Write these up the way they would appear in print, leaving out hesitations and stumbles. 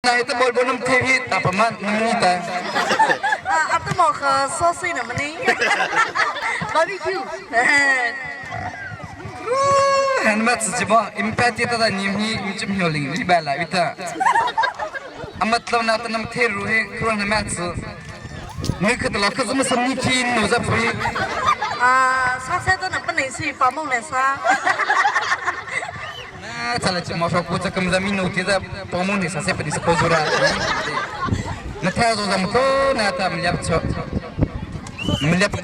Na ita bol bonum the hi ta paman namni ta. Ata mo kha sauce na mani. Barbecue. Han ma chi bo impati ta da nim hi imchim hyoling li ba la ita. Amat lo na ta nam the ru he khruang na ma chu. Ni khat lo kha zum sam ni thin no za phui. Ah, sa se ta na pa nei si pa mong le sa. Na chala chi mo ku cha kam zami no ti za pomo ni sa se pa di sa ko zura. Na tha zo zam ko na ta mlap cho. Mlap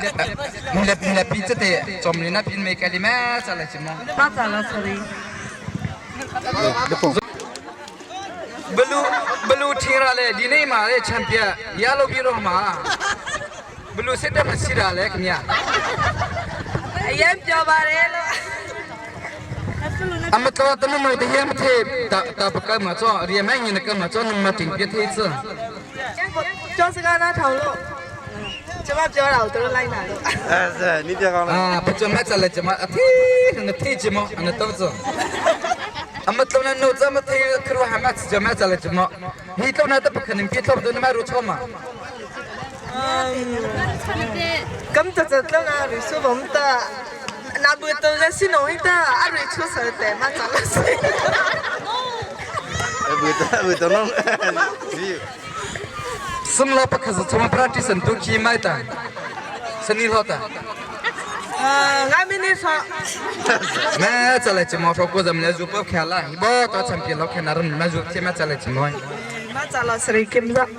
mlap mlap pi cha te chom ni na pin me kalima chala chi mo. Ma chala sorry. Balu balu thira le di nei ma le champion ya lo bi ro ma. Balu se ta ma sira le knya. အရင်ပြောပါတယ်လို့ အမတော်တမမတည်းမထေတာတာပကမချောရီမင်းနကမချောနမတင်ပြသေးချ ပြောစကားနားထောင်လို့ကျမပြောတာကိုသူတို့လိုက်နာလို့ အဲ့ဒါနိပြကောင်းလား အာပချမချလချမအသေးနသေးချမအနတော့ချအမတော်နနိုဇမသေးခရဟမတ်ချမချလချမဟီတော့နာတပခနင်ပြတော့ဒနမရချမ 咁就就当阿瑞苏咁得，那不到嘅先弄得，阿瑞出手地乜就啦先。 ဘူတဘူတလုံးဒီ စမလာပခဇချမပရာတိစန်တုခီမိုက်တာစနီလောတာ အာငါမင်းနေဆော မဲချလချမဖကိုဇမလဇူပခလာဘောတော့ချန်ပီယံလောက်ခနာရမဇူချမချလချမ မကြလာစရိကင်ဇာ။